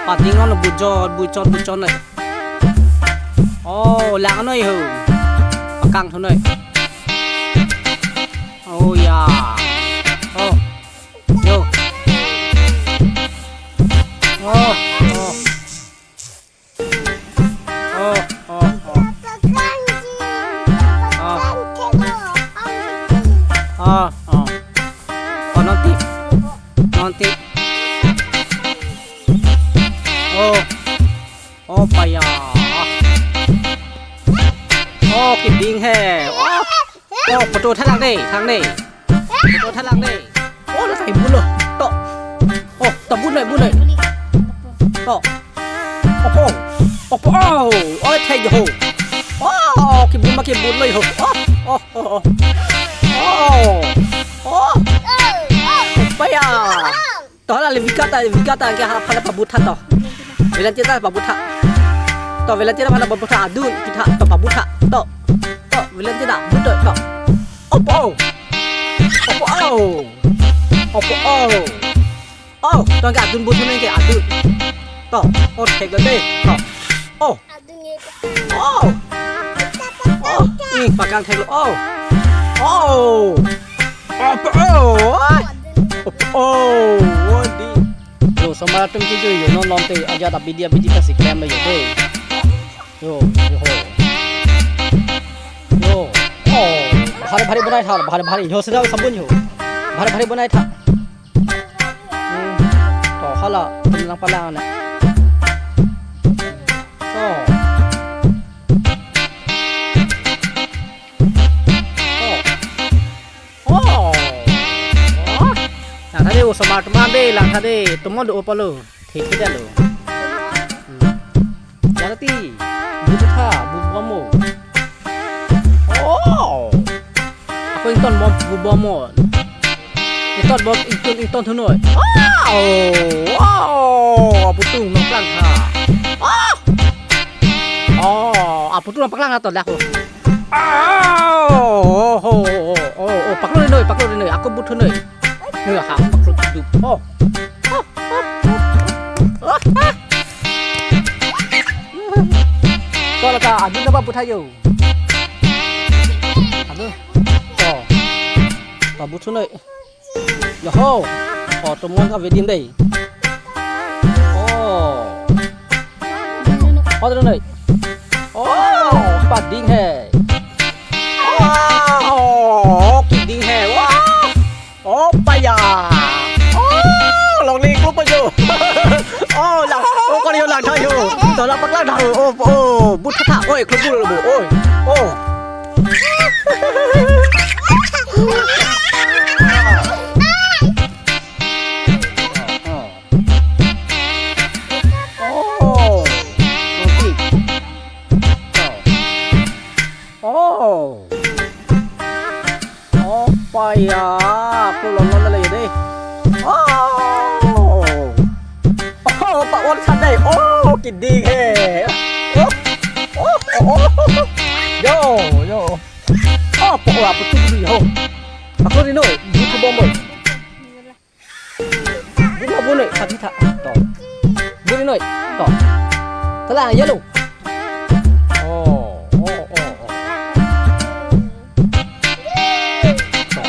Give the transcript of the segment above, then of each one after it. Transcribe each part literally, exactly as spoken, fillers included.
Ading non buchot, buchot, buchot noi. Oh, lang noi ho. Pakang thu noi. Oh ya. Oh. Yo. Oh, oh. Oh, oh, oh. Oh. Oh, oh. Oh, non ti. Non ti. Oh. Oh, paya. Oh, keding he. Oh. Oh, photo thalang de, thang de. Photo thalang de. Oh, la kai bulo. To. Oh, to bunoi, bunoi. To. Opo. Opo. Oh, oh, thai ho. Oh, kibun ma kibun noi ho. Oh, oh, oh, oh. Oh. Oh. Paya. To hala le vikata, vikata ke ha phala pabutha to. Velan cheta pabutha. To velan cheta phala pabutha adun kita to pabutha. To. To velan cheta buto to. Opo. Opo au. Opo au. Oh, to ke adun buthu ne ke adun. To, oh thek de. To. Oh. Oh. Oh, ni pakang thek lo. Oh. Oh. Oh, oh. Oh, oh, di. Yo, osomar atum ke jo yo non non te ajat abidi abidi ta si klem lo yo de. Yo, yo ho. Yo. Oh, bhari bhari bonai tha, bhari bhari. Yo, sida sabun yo. Bhari bhari bonai tha. Hmm. To hala, lang palang na. To. Oh. Oh. Oh. Lang tha de, osomar atum an de, lang tha de, tomon do-o pulo. Thik thik lo. Hmm. Janati, butha, bu bomo. Oh. Ako ington bom, bu bomo. Ington bom, ington, ington thu noi. Oh. Oh. Aputhung nangpaklang tha. Oh. Oh, aputhung nangpaklang tha to dak ho. Oh, oh, oh, oh, oh, paklo noi, paklo noi, ako buthu noi. Noi ha, paklo dup. Oh. Oh, oh, oh, oh, ah. To la ta, adun ta pabutha yo. Adun. To. Pabuthu noi. Yo ho. Oh, tomon ka vedim dei. Oh. Oh, adun noi. Oh, pading he. Oh, keding he. Wah. Oh, paya. Oh, longle klop ajo. Oh, lang. Oh, kali yo lang tha yo. To la paklang tha. Oh, oh, butha tha. Oi, klop bul bo. Oi. Oh. Oh. Oh. Oh. Oh, paya. Ako lon lon le de. Oh. Oh, pa-on san dei. Oh, keding he. Oh. Oh, oh, oh. Yo, yo. Oh, po la putu yo. Ako ri noi, buthu bom noi. Buthu bom noi, tha tha. To. Buthu noi. To. Tala yellow. Oh, oh, oh, oh. To. To.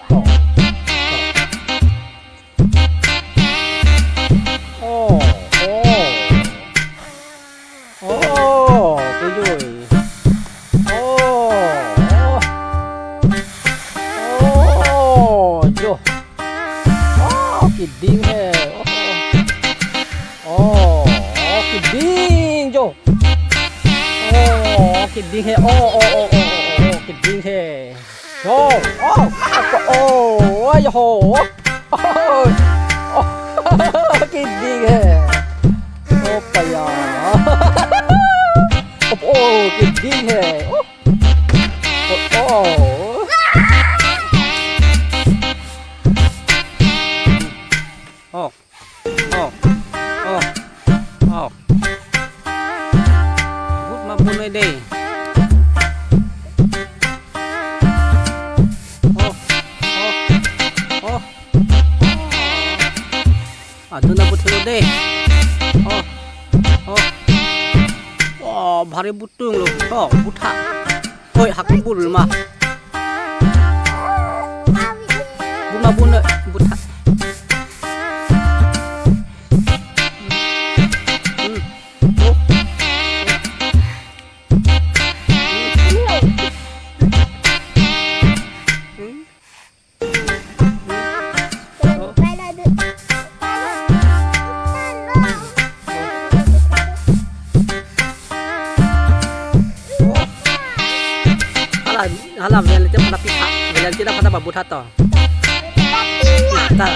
To. Oh, oh. Oh, kejui. Oh, oh. Oh, jo. Oh, keding he. Oh, oh. Oh, oh, keding jo. Oh, keding he. Oh, oh, oh, oh, oh, oh, keding he. Yo, oh, oh, oh, ay, ho. Oh, oh, keding he. Oh, paya. Oh, oh, keding he. Oh, oh, oh. Oh. Oh. Oh. Oh. But ma bunoi dei. Oh. Oh. Oh. Adun abut helo dei. Oh. Bhari butung lo. To, butha. Oi, hak bul ma. Buma buna, butha. Hmm. Oh. Hmm. Hala, hala, Valentina pada pitha, Valentina pada pabutha to. Ta,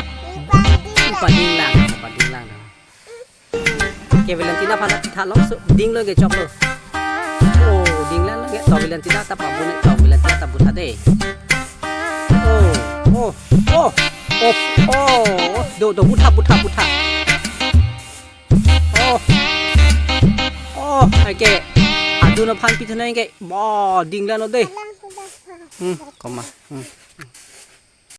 padinglang, padinglang. Ke Valentina pada pitha longso, dinglo ke choklo. Oh, dinglang lo ke, to Valentina ta pabun, to Valentina ta butha de. Oh, oh, oh, oh, oh, do, do, butha, butha, butha. Oh, oh, ake, adun aphan pitha nang ke, bo, dinglang lo de. Hmm, koma, hmm.